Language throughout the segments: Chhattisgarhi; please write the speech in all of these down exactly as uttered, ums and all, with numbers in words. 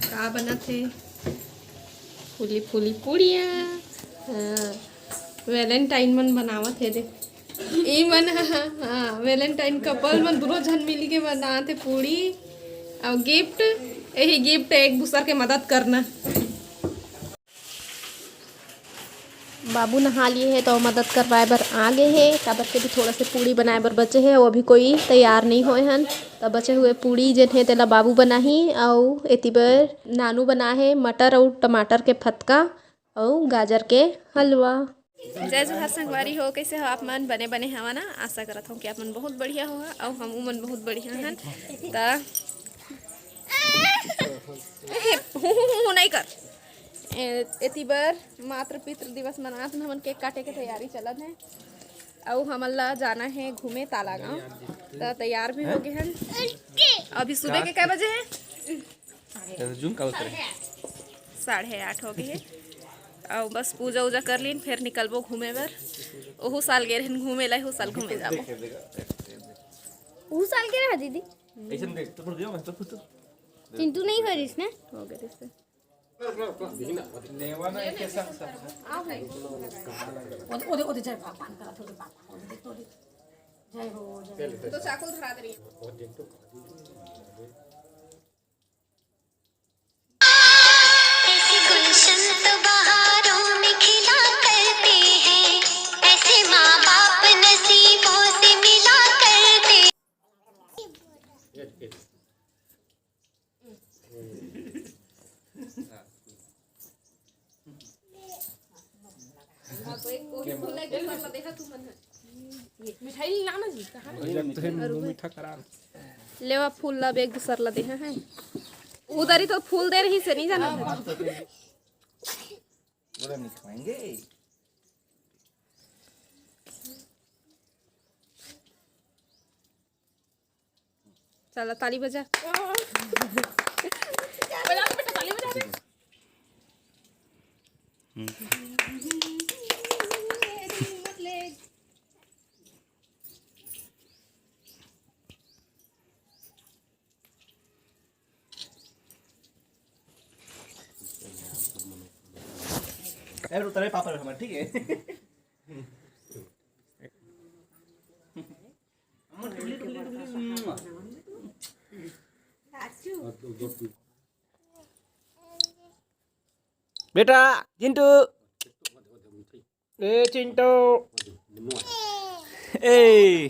का बनत हे? फूली फूली पूड़िया। हाँ, वैलेंटाइन मन बनावत हे दे। ई मन ह, हाँ, वैलेंटाइन कपल मन दुनो झन मिल के बनात हे पूड़ी। अउ गिफ्ट, यही गिफ्ट एक दूसर के मदद करना। बाबू नहा लिए हे, तो मदद करवाए बर आ गे हे, काबर के भी थोड़ा से पूड़ी बनाए बर बचे हे, वो अभी कोई तैयार नहीं होए हन। तो बचे हुए पूड़ी जेन हे, तेला बाबू बनाही, अउ एती बर नानू बना हे मटर अउ टमाटर के फतका अउ गाजर के हलवा। जय जोहार संगवारी हो, कैसे हो आप मन? बने बने हवा ना? आशा करत हूँ कि आप मन बहुत बढ़िया हो, अउ हम मन बहुत बढ़िया हन। त हूँ, हूँ, हूँ, हूँ नहीं कर। ए-, एती बर मातृ पितृ दिवस मनात हन, हमन केक काटे के तैयारी चलत हे। अउ हमन ला जाना हे घूमे तालागांव, त तैयार भी हो गे हन। अभी सुबह के कै बजे हे? जूम का उतरे? साढ़े आठ हो गे हे। अउ बस पूजा उजा कर लीन, फिर निकलबो घूमे बर। ओहू साल गे रहन घूमे ला, एहू साल घूमे जाबो। ऊ साल के रहा दीदी। ऐसे में देख, तो दियो मैं तो खुद तो। चिंटू नहीं करिस ना? हो गे रिस। लेवा ना, एक संग सब। ओदे, ओदे, ओदे, जय भगवान करा, थोड़े पापा, ओदे, थोड़े। जय हो, जय हो। तो चाकू धरा दे रही है। ऐसे गुलशन तो बहारों में खिला करते हैं, ऐसे माँ बाप नसीबों से मिला करते। मिठाई लाना जी, कहाँ? भैया, तो है मुंह मीठा करा। लेवा फूल ला बेग दूसर ला देहा है। उधर ही तो फूल दे रही से नहीं जाना था। बोला नहीं खाएंगे। चला ताली बजा। बजा दे बेटा, ताली बजा दे। ए, रो, तेरे पापा रो हमारे, ठीक है? बेटा, चिंटू। ए, चिंटू। ए।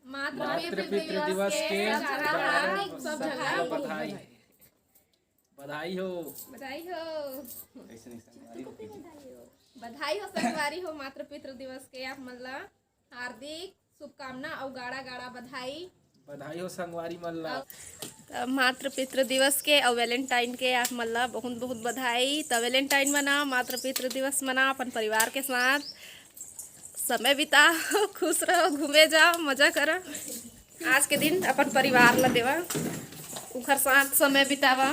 मातृ पितृ दिवस के हार्दिक सब झन ला बधाई। बधाई हो। बधाई हो। बधाई हो संगवारी हो, मातृ पितृ दिवस के आप मन ला हार्दिक शुभकामना अउ गाड़ा गाड़ा बधाई। बधाई हो संगवारी मन ला। त मातृ पितृ दिवस के अउ वैलेंटाइन के आप मन ला बहुत बहुत बधाई। त वैलेंटाइन मनाओ, मातृ पितृ दिवस मनाओ, अपन परिवार के साथ समय बिताओ, खुश रहो, घूमे जाओ, मजा करो। आज के दिन अपन परिवार ला देवा, उखर साथ समय बितावा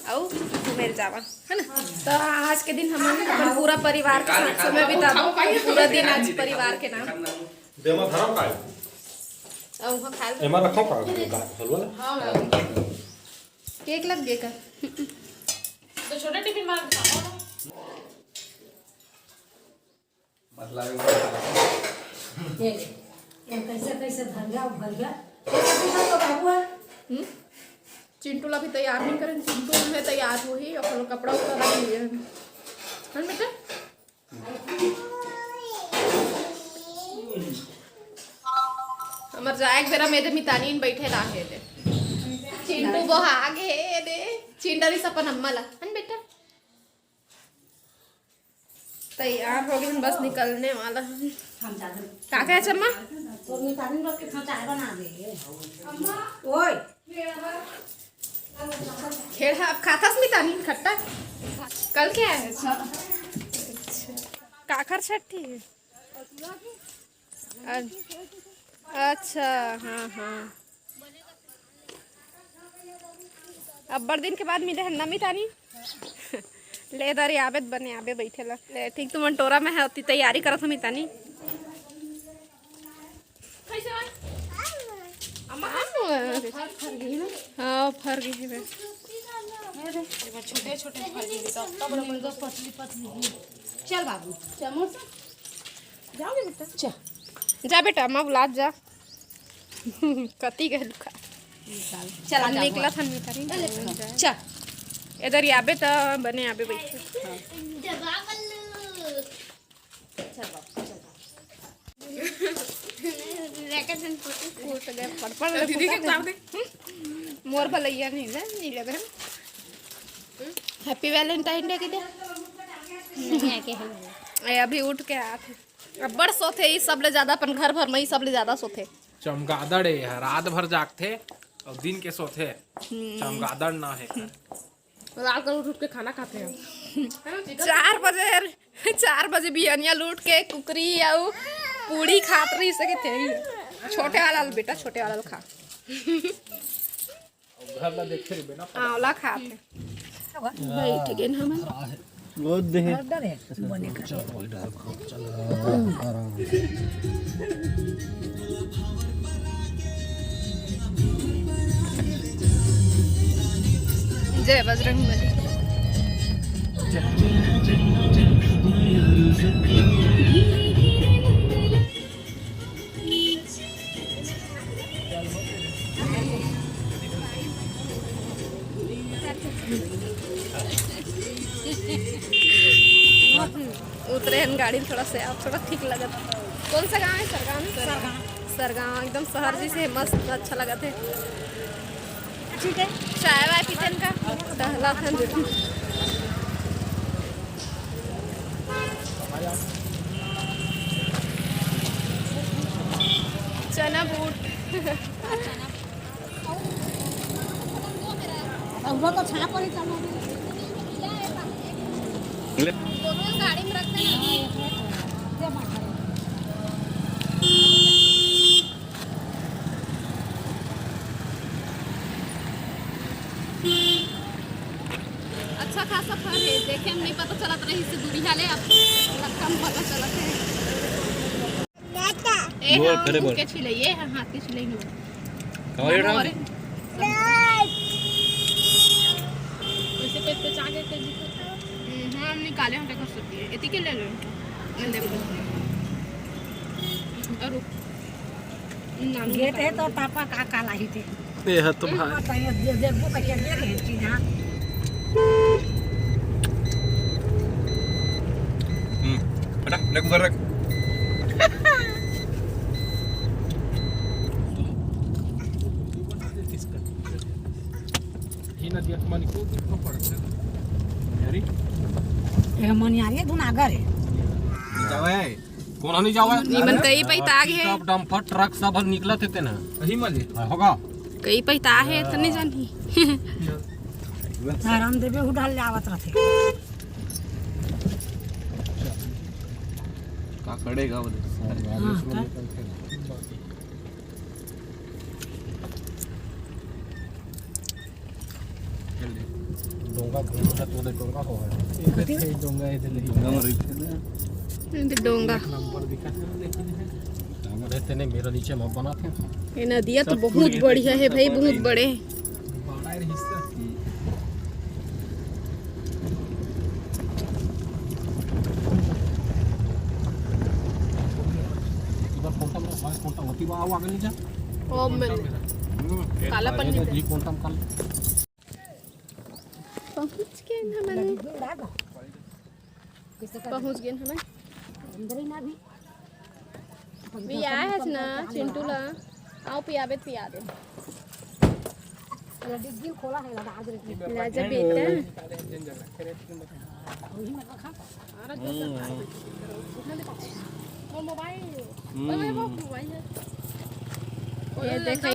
अउ घूमे जावा, है ना? तो आज के दिन हमन अपन पूरा परिवार के साथ समय बिताबो। पूरा दिन आज परिवार के नाम। देमा धरम का है? अउ उहाँ खाए ला एमा रखो का? हलवा ला? हाँ, हाँ। केक लग गए का? तो छोटा टिफिन मार के खाओ। मतलब ये, ये कैसे, कैसे धर गया, भर गया। कैसे, कैसे तो बाबू है? हम्म? चिंटू ला भी तैयार नहीं करें, चिंटू में तैयार होही, अपन कपड़ा उपड़ा रख लिए हैं। है ना बेटा? हमर जाए के बेरा में दे मितानी बैठे ला हे दे। चिंटू बोहा आगे हे दे। चिंटू रिस अपन अम्मा ला। है ना बेटा? तैयार हो गए, बस निकलने वाला है। हम जाते हैं। का कहे चम्मा? तो मितानी बस के साथ चाय बना देंगे। ओए। खेड़ा अब खाथस मितानी खट्टा। कल क्या है? अच्छा। काखर छठी है? अ-, अच्छा, हाँ, हाँ। अब्बड़ दिन के बाद मिले हन ना मितानी। ले दरी आबे त बने आबे बैठे ला। ले ठीक, तुमन टोरा में है, ओती तैयारी करत हो मितानी। कैसे भाई? अम्मा, हाँ, फर, फर गई ना? हाँ, फर गई है बे। ये दे, ये छोटे छोटे फर गई, तो अतना बड़ा बड़ा। पतली पतली। चल बाबू, चल मोर से। जाओगे बेटा? चल। जा बेटा, अम्मा बुलात जा। कति गए लुका। चल, आ हम जा, निकला था, निकला नहीं। चल, चल। इधर आबे तो बने आबे बैठे। हाँ। चल बाबू, चल बाबू। फूट गए, पड़, पड़ गए, दीदी के फूटा। उतार दे। मोर भलैया नहीं है, नहीं लग रहा। Happy Valentine Day के दे। नहीं, आके है। ए, अभी उठ के आत हे। अब्बड़ सोथे, ई सबले ज्यादा अपन घर भर में ई सबले ज्यादा सोथे। चमगादड़ ए ह, रात भर जागथे अउ दिन के सोथे। हम्म। चमगादड़ ना हे। रात भर उठ उठ के खाना खाथे। है ना, चिकन? चार बजे, चार बजे बिहनिया ल उठ के कुकरी अउ पूड़ी खात रहिस हे। छोटे वाला ल बेटा, छोटे वाला ल खा। घर ला देखे रहिबे ना। हाँ, ओला खात हे। बैठ गेन हमन। वो दे। ऑर्डर है, बने का। चलो, इधर खाओ, चलो। आराम से। जय बजरंग बली। उतरे हन गाड़ी में, थोड़ा से अब थोड़ा ठीक लगत। कौन सा गांव है? सरगांव है? सरगांव। सरगांव एकदम शहर जैसे मस्त, अच्छा लगत है। ठीक है। चाय वाय पीथन का? टहला थन। चना बूट। अब वो तो छाप पर ही चल रहा है। ले। दोनों गाड़ी में रखते हैं। अच्छा खासा फर है, देखे में नहीं पता चलत रहिस दूरिहा ले, अब लक्का में पता चलत है। ए बोल, हाँ, करे बोल। के छिले, ये हाँ, हाथ के छिले ही बोल। कहाँ ये रहा? वैसे पे, पे चागे के दिखत है। हम्म, हाँ, हम निकाले हम कर सकती है। इतनी के ले लो। ले ले। और रुक। गेट है तो पापा का काला ही थे। ये है तो भाई। बताइए, दे, दे, वो कहिए, दे रहे हैं चीज, हाँ। हम्म, हटा, ले ऊपर रख। ही नदिया के मनी को भी पड़। अरे? ये मनियारी धुनागर है। जावे। कौन हनी जावे? निमन कई पैता आगे है। पिकअप, डंपर, ट्रक सब निकलत हे तेना। सही में जी। हाँ, होगा। कई पैता आहे, त नहीं जानी। आराम देवे उड़ाल ले आवत रहते। का करेगा वो? हाँ, का? डोंगा घूमत हे, तो डोंगा हो है। कथी? डोंगा है, इधर नहीं। डोंगा रहिथे ना। ये तो डोंगा। एक नंबर दिखत है, लेकिन है। डोंगा रहते नहीं, मेरा नीचे में बना थे। ये नदिया तो सब बहुत बढ़िया है भाई, बहुत बड़े। बड़ा है हिस्सा। हम्म। इधर फोटो में, भाई, फोटो होती, वहाँ आगे नहीं जा। ओ, मैं काला पन्नी पे। जी, कौन काम कर? पहुंच गेन हमन। पहुंच गेन हमन। भी आए हस ना, चिंटू ला। आओ, पियाबे त पिया दे। राजा बेटा। मोर मोबाइल। हम्म। ये देखो,